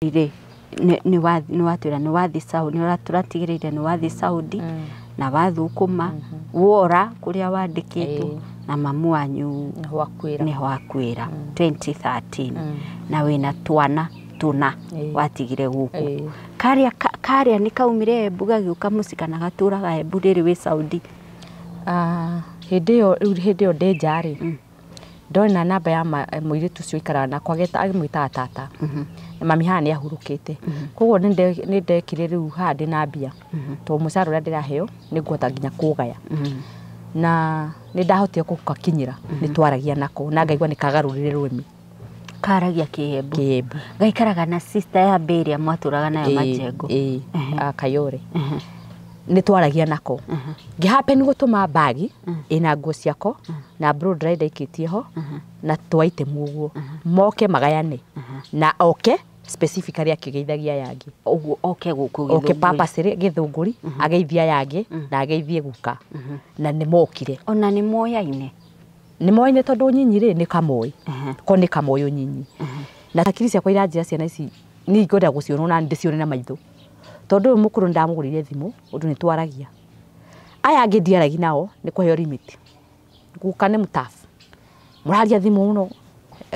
Rĩ nĩ watwĩra nĩ wathi Saudi, nĩ tũratigĩrĩire nĩ wathi Saudi na wathũkũma wora kũrĩa wandĩkĩtwo na mamu wanyu nĩho akwĩra 2013 na wĩna twana tũna watigire gũkũ. Karĩa karĩa nĩ kaumire Embu gagĩũka mũciĩ kana gatũraga Embu rĩrĩ wĩ Saudi? Hĩndĩ ĩyo rĩu hĩndĩ ĩyo ndĩ nja rĩ, ndona namba ya mũirĩtu ũcio ũikaraga nakwa agĩmwĩtaga tata. Na mami haha nĩ ahurũkĩte. Koguo nĩ ndekire rĩu haha ndĩna mbia tondũ mũcara ũrĩa ndĩraheo nĩ ngũhota nginya kũũgaya. Na nĩ ndahotire gũgakinyĩra, nĩ twaragia nako na ngaigua nĩ kagarũrire rũrĩmĩ. Karagia Kĩembu. Kĩembu. Gaikaraga na sister ya Mbĩ ĩrĩa mwatũraga nayo Majengo. Ĩĩ, Kayore. Nĩ twaragia nako. Ngĩ-happen gũtũma bagi ĩna nguo ciako na blow dry ndaikĩtie ho na twa item ũguo moke magayane na oke specifically akĩgeithagia aya angĩ. Ũguo oke gũkũ oke Gĩthũngũri. Purposely Gĩthũngũri ageithia aya angĩ na ageithie guka na nĩ mokire. Ona nĩ moyaine? Nĩ moyaine tondũ nyinyi rĩ nĩ kamoi. Ko nĩ kamoi ũnyinyi. Na hakiri ciakwa iranjĩra ciana ici niĩ ngwenda gũciona ona ndĩcione na maitho. Tondũ ũyũ mũkũrũ nĩ ndamũgũrĩire thimũ ũndũ nĩ twaragia. Aya angĩ ndiaragia nao nĩ kũheo limit. Guka nĩ mũtabu. Mũraria thimũ mũno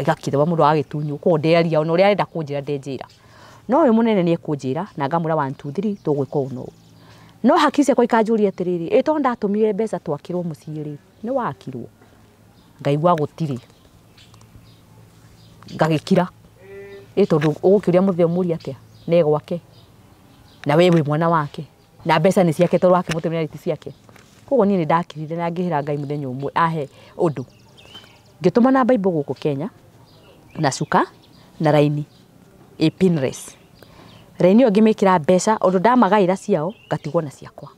gakithwa mũndũ agagĩtunywo koguo ndĩaria ona ũrĩa arenda kũnjĩra ndenjĩra. No ũyũ mũnene nĩ ekũnjĩra na ngamwĩra 1 2 3 tũgwĩka ũũ na ũũ. No hakiri ciakwa ikanjũria atĩrĩrĩ, ĩ tondũ ndatũmire mbeca twakĩrwo mũciĩ rĩ, nĩ wakirwo? Ngaigua gũtirĩ. Ngagĩkira. Ĩ tondũ ũgũkĩũria mũthee ũmũrie atĩa? Nĩ gwake. Na we wĩ mwana wake. Na mbeca nĩ ciake tondũ wakĩmũtũmĩra ti ciake. Koguo niĩ nĩ ndakirire na ngĩhĩra Ngai mũthenya ũmwe ahe ũndũ. Ngĩtũma na Bible gũkũ Kenya na cuka na raini ĩ pinless. Raini ĩyo ngĩmĩkĩra mbeca ũndũ ndamagaĩra ciao ngatigwo na ciakwa.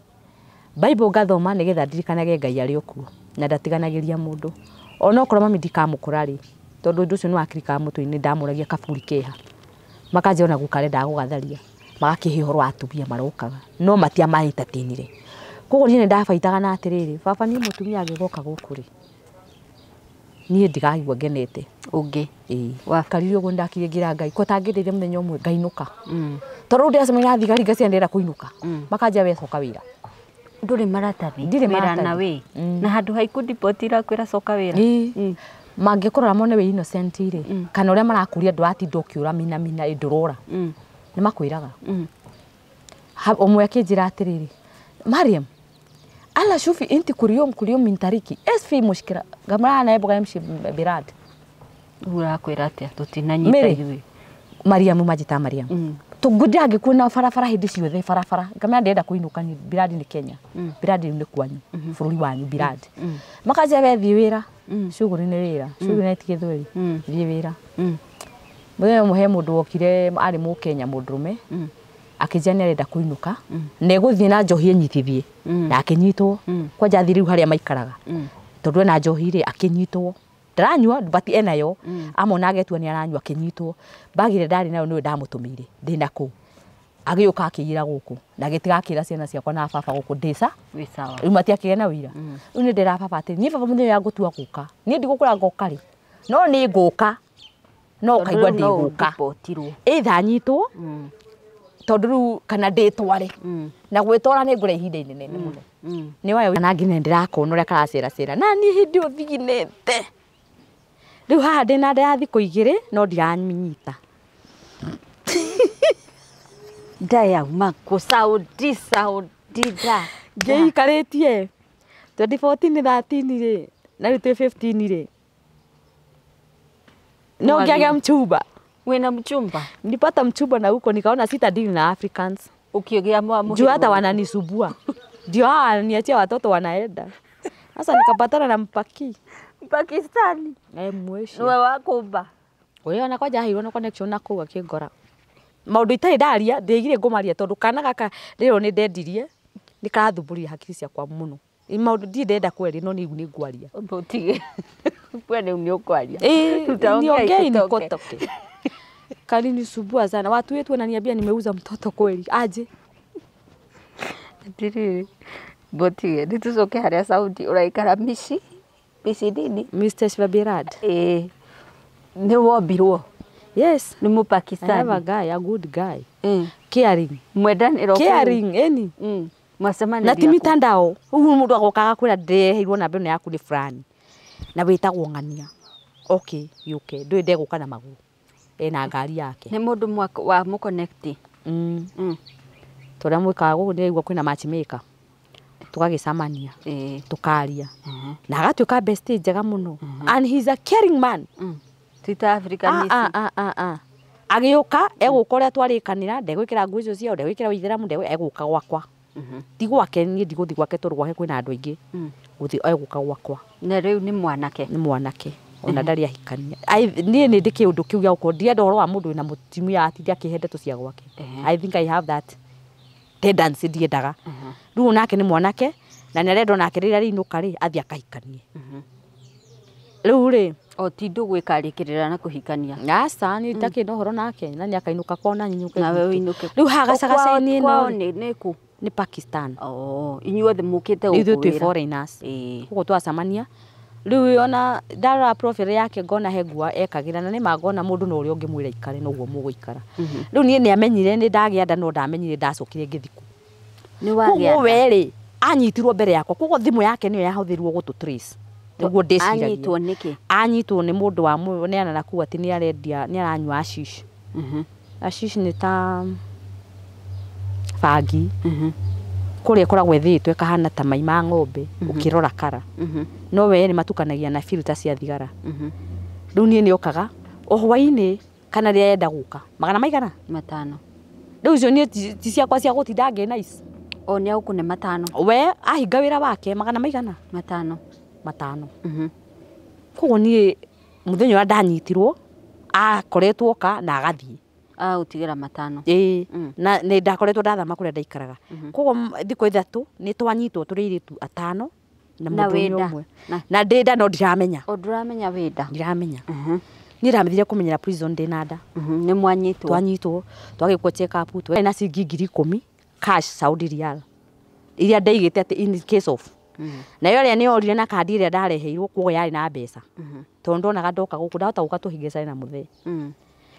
Bible ngathoma nĩgetha ndirikanage Ngai arĩ o kuo na ndatiganagĩria mũndũ. Onokorwo mami ndikamũkora rĩ, tondũ ũndũ ũcio nĩ wakirikaga mũtwe-inĩ ndamũragia kaburi keha. Makanjĩra ona guka arendaga gũgatharia. Magakĩhe ũhoro wa atumia marokaga no matiamaentertainire. Koguo niĩ nĩ ndabaitaga na atĩrĩrĩ, baba niĩ mũtumia angĩgoka gũkũ rĩ, niĩ ndigaigua ngenete. Ũngĩ. Ĩĩ. Wakarire ũguo ndakire ngĩra Ngai ko tangĩndeithia mũthenya ũmwe ngainũka. Tondũ rĩu ndĩracemania na thigari ngaciĩra ndĩrenda kũinũka. Makanjĩra we coka wĩra. Ndũrĩ maratathi? Ndirĩ Wĩra na maratathi. wĩ. Na handũ ha ikũndipoti irakwĩra coka wĩra. Ĩĩ. Mangĩkũrora mone wĩ innocent rĩ, kana ũrĩa marakũria ndũratinda ũkĩũra mina mina ĩ ndũrora. Nĩ makwĩraga. Ũmwe akĩnjĩra atĩrĩrĩ, Mariam, ala shufi inti kuliyom kuliyom min tariki es fi mushkila gamara na yebo gamshi birad. Urakwĩra atĩa? Tũtinanyita Mary. ithuĩ. Mariamu majita Mariam. Tũngũndia angĩkuona barabara hĩndĩ ciothe barabara ngamera ndĩrenda kũinũka ni biradi nĩ Kenya. Biradi nĩ kwanyu bũrũri wanyu biradi. Makanjĩra we thiĩ wĩra. Shughuli nĩ wĩra. Shughuli nĩ ti gĩthweri. Thiĩ wĩra. Mũthenya ũmwe he mũndũ wokire arĩ mũkenya mũndũrũme. Akĩnjĩra nĩ arenda kũinũka. Na egũthiĩ na njohi ĩnyitithie. Na akĩnyitwo. Kwanja athiĩ rĩu harĩa maikaraga. Tondũ ena njohi rĩ akĩnyitwo. Ndaranyua but enayo. Amona agetua nĩ aranyua akĩnyitwo. Bagi ĩrĩa ndarĩ nayo nĩwe ndamũtũmĩire ndĩna kũu. Agĩũka akĩiyĩra gũkũ na agĩtiga akĩra ciana ciakwa na baba gũkũ ndĩca. Wĩ sawa. Rĩu matiakĩgĩa na ũira. Rĩu nĩ ndĩra baba atĩrĩ, niĩ baba mũthenya ũrĩa ngũtua gũka, niĩ ndigũkũra ngoka rĩ, no nĩ ngũka. No ũkaigua Tondũ rĩu no ndĩgũka. ũribotirwo. Either nyitwo, tondũ rĩu kana ndĩtware. Na gwĩtwara nĩ ngũrĩa ihinda inene mũno. Nĩ wayo na nginya ndĩrakona ũrĩa karaceracera. Na niĩ hĩndĩ ĩyo thiginĩte. Rĩu haha ndĩna nda ya thikũ igĩrĩ no ndiraminyita. Nda yauma kũ? Saudi, Saudi nda. Ngĩikarĩtie 2014 13 rĩ, na rĩu twĩ 15 rĩ. No ngĩagĩa mchumba. Wĩna mchumba? Nilipata mchumba na huko nikaona sita deal na Africans. Ũkĩgĩa Juu hata wananisumbua. Ndio hawa wananiachia watoto wanaenda. Sasa nikapatana na Mpaki. Pakistani. Mweshi. Nĩwe wakũmba. Ũrĩa ona kwanja aheirwo na connection na kũu akĩngora. Maũndũ itarĩ ndaria, ndĩigire ngũmaria tondũ kana gaka rĩrĩ nĩ ndendirie, nĩ karathumbũrire hakiri ciakwa mũno. Maũndũ ndirĩ ndenda kwaria no nĩ ngwaria. Ũtige. We rĩu nĩ ũkwaria. Eh, Utaongea niongee ikutoke. nikotoke. Kalinisumbua sana. Watu wetu wananiambia nimeuza mtoto kweli. Aje. Atĩrĩrĩ, mbotige nĩ tũcoke harĩa Saudi ũraikara mici mici nini? Mr. Shibabirad. Ĩĩ. Nĩ wombirwo? Yes. Nĩ I have a Mũpakistani. guy, a good guy. Eh. Caring. Mwendanĩro kũu. Caring, eni. Mwacemanĩria Na ti kũ? mitandao. Ũguo mũndũ agoka agakwĩra ndĩreheirwo namba ĩno yaku nĩ fulani. Na wĩtagwo ng'ania. Okay, yũke. Ndũĩ ndegũka na magũrũ. Ena ngari yake. Nĩ mũndũ wa mũconnect. Tũrĩa mwĩkaga gũkũ ndĩraigua kwĩna matchmaker. Tũgagĩcemania. Tũkaria. Na agatuĩka bestie njega mũno. And he's a caring man. Ti ta African ici. Agĩũka egũka ũrĩa twarĩkanĩra, ndegwĩkĩra nguo icio ciao, ndegwĩkĩra ũithĩramu, egũka gwakwa. Ti gwake, niĩ ndigũthiĩ gwake tondũ gwake kwĩna andũ aingĩ. Gũthiĩ egũka gwakwa. Na rĩu nĩ mwanake. Nĩ mwanake. Ona ndarĩ ahikania. Niĩ nĩ ndĩ kĩũndũ kĩu gĩa gũkorwo ndienda ũhoro wa mũndũ wĩna mũtumia atinde akĩhe ndeto cia gwake. I think I have that tendency, ndiendaga. Rĩu nake nĩ mwanake na nĩ arenda onake rĩrĩa arĩinũka rĩ athiĩ akahikanie. Rĩu rĩ O ti ndũgũ ĩkarĩkĩrĩra na kũhikania. Aca, niĩ ndakĩrĩ na ũhoro nake na nĩ akainũka kwao na nyinũke Nawe gwitũ. ũinũke. Rĩu haha gacagaca-inĩ Kwao ĩno nĩ kũ? Nĩ Pakistan. Oh, inyuothe mũkĩte Ithuĩ gũkũ twĩ wĩra. foreigners. Koguo twacemania rĩu ona ndarora profile yake ngona he nguo ekagĩra na nĩma ngona mũndũ no ũrĩa ũngĩmwĩra ikare noguo mũgũikara. Rĩu niĩ nĩ amenyire nĩ ndagĩa nda no ndamenyire ndacokire ngĩthikwo. Nĩ wagĩa Koguo nda. we rĩ anyitirwo mbere yakwa, koguo thimũ yake nĩyo yahũthĩrirwo gũtũ trace. Nĩguo ndĩciragia. Anyitwo nĩkĩ? Anyitwo nĩ mũndũ wa mũneana na kuu atĩ nĩ arendia, nĩ aranyua hashish. Hashish nĩ ta bangi. Kũrĩa ĩkoragwo ĩthĩĩtwo ĩkahana ta mai ma ng'ombe ũkĩrora kara. No we nĩ matukanagia na filter cia thigara. Rĩu niĩ nĩokaga o hwainĩ kana rĩrĩa enda gũka magana maigana 5. Rĩu icio niĩ ti ciakwa cia gũtinda ngĩ nice. O nĩ agũkũne 5. We ahinga wĩra wake magana maigana 5. 5. Koguo niĩ mũthenya ũrĩa ndanyitirwo akoretwo oka na agathiĩ. Agũtigĩra 5. Ĩĩ. Na nĩ ndakoretwo ndathama kũrĩa ndaikaraga. Koguo thikũ 3 nĩ twanyitwo tũrĩ airĩtu 5 na Na mũndũ wĩnda. ũmwe. Na ndĩnda no ndiramenya. O ndũramenya wĩnda. Ndiramenya. Niĩ ndamethire kũmenyera prison ndĩna nda. Nĩ mwanyitwo. Twanyitwo, twagĩkwo check up, twarĩ na ciringi 10,000 cash Saudi riyal. Iria ndaigĩte atĩ in case of. Nayo ĩrĩa nĩyorire na kandi ĩrĩa ndareheirwo koguo yarĩ na mbeca. Tondũ ndonaga ndoka gũkũ ndahota gũka tũhingĩcane na mũthee.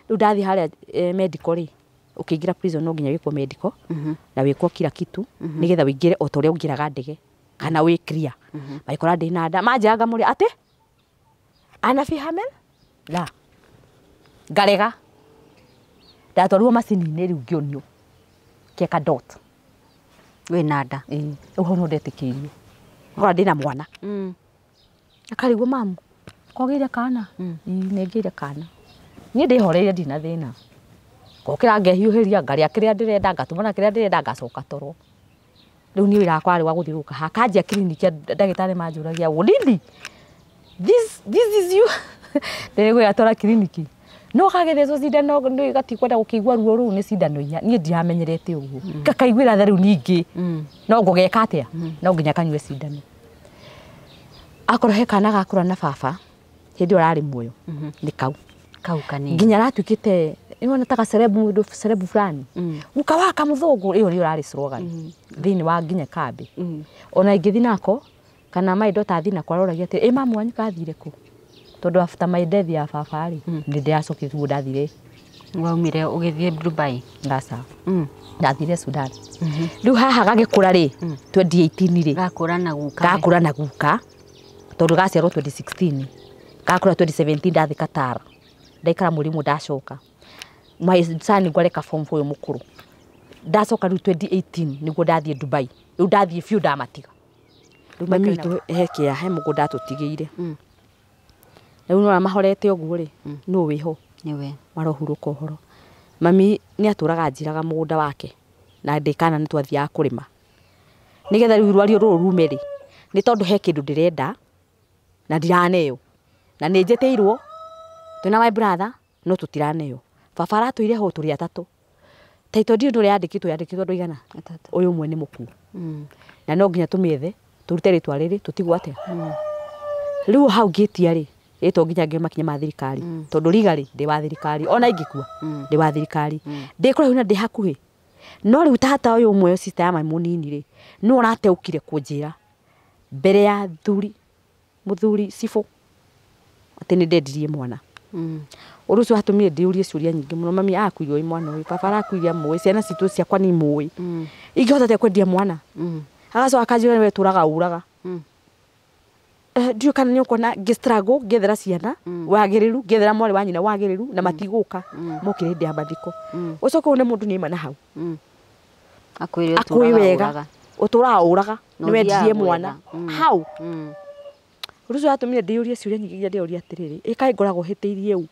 Rĩu ndathiĩ harĩa medical rĩ, ũkĩingĩra prison no nginya wĩkwo medical na wĩkwo kila kitu nĩgetha ũingĩre o ta ũrĩa ũingĩraga ndege kana wĩ clear. Magĩkora ndĩna nda, manjĩra ngamũria atĩ ana fi hamel la ngarega. Ndatwarirwo macini-inĩ rĩu ngĩonio keka dot. Wĩna nda. Ĩĩ, rĩu hau no ndetĩkĩirio. Ngora ndĩna mwana. Akarigwo mamu, kwagĩire kana? Ĩĩ, nĩngĩire kana. Niĩ ndĩhoreire ndina thĩna. Ngokĩra ngehiũhĩria, ngarĩa kĩrĩa ndĩrenda, ngatũmana kĩrĩa ndĩrenda, ngacoka toro. Rĩu niĩ wĩra wakwa warĩ wa gũthiũrũrũka haha. Kanjia kiriniki ndagĩtarĩ manjũragia, really? This is you? Ndĩrĩgwĩra twara kiriniki. No kagethecwo cindano nĩ gatikwenda gũkĩigua ruo rũu nĩ cindano inya. Niĩ ndiramenyerete ũguo. Gakaiguĩra tha rĩu ningĩ. No ngũgeka atĩa? No nginya kanyue cindano. Akorwo he kana gakũra na baba, hĩndĩ ĩyo ararĩ muoyo. Nĩ kau. Kau kanini. Nginya aratuĩkĩte nĩwona ta gacerebu mũndũ cerebu fulani. Guka waka mũthũngũ ĩyo nĩyo ĩrarĩ slogan. Thĩinĩ wa nginya kambĩ. Ona ingĩthiĩ nako kana my daughter athiĩ nako aroragia atĩ ĩ mamu wanyu kathire kũ? Tondũ after my death ya baba rĩ, nĩ ndĩracokire tiguo ndathire. Waumire ũgĩthiĩ Dubai. Ngaca. Ndathire Sudan. Rĩu haha gagĩkũra rĩ, 2018 rĩ. Gakũra na guka. Gakũra na guka. Tondũ gaciarwo 2016. Gakũra 2017 ndathiĩ Qatar. Ndaikara mweri ũmwe ndacoka. My son ngwareka form 4 ũyũ mũkũrũ. Ndacoka rĩu 2018 nĩguo ndathiĩ Dubai. Rĩu ndathiĩ biũ ndamatiga. Rĩu mami witũ he kĩa he mũgũnda atũtigĩire. Rĩu nĩwona mahorete ũguo rĩ, nũ wĩho? Nĩwe. Marohurũka ũhoro. Mami nĩ atũraga anjĩraga mũgũnda wake na ndĩ kana nĩ twathiaga kũrĩma. Nĩgetha rĩu rwario rũrũ rume rĩ, nĩ tondũ he kĩndũ ndĩrenda na ndiraneo. Na nĩ njĩtĩirwo twĩna my brother no tũtiraneo. Baba aratũire ho tũrĩ atatũ. Title deed ũrĩa yandĩkĩtwo yandĩkĩtwo andũ aigana? Atatũ. Ũyũ ũmwe nĩ mũkuũ. Na no nginya tũmĩethe tũrute rĩtwa rĩrĩ tũtigwo atĩa? Rĩu hau ngĩtia rĩ, ĩtwo nginya ngĩoya makinya ma thirikari. Tondũ legally ndĩ wa thirikari ona ingĩkua ndĩ wa thirikari. Ndĩ kũraihu na ndĩ hakuhĩ. No rĩu tata ũyũ ũmwe sister ya mami mũnini rĩ, nĩwe ũrateũkire kũnjĩra mbere ya thuri, mũthuri cibũ atĩ nĩ ndendirie mwana. Ũndũ ũcio watũmire ndĩyũrie ciũria nyingĩ mũno. Mami akuire oi mwana ũyũ, baba arakuire amũĩ, ciana citũ ciakwa nĩ imũĩ. Ingĩhota atĩa kwendia mwana? Agacoka akanjĩra we tũraga ũraga. Ndiũĩ kana nĩ ũkuona ngĩ struggle ngĩethera ciana wagĩrĩru, ngĩethera mwarĩ wa nyina wagĩrĩru na matigũka mokire hĩndĩ ya mathiko. Ũcoke wone mũndũ nĩaima na hau. Akwĩre Akũĩ ũtũraga wega. ũraga. Ũtũraga ũraga. Na Nĩ wendirie ũthiaga mwana. gwetha. Hau. Mm. Ũndũ ũcio watũmire ndĩyũrie ciũria nyingĩ nginya ndĩyũria atĩrĩrĩ, ĩ kaĩ ngoragwo hĩtĩirie ũ?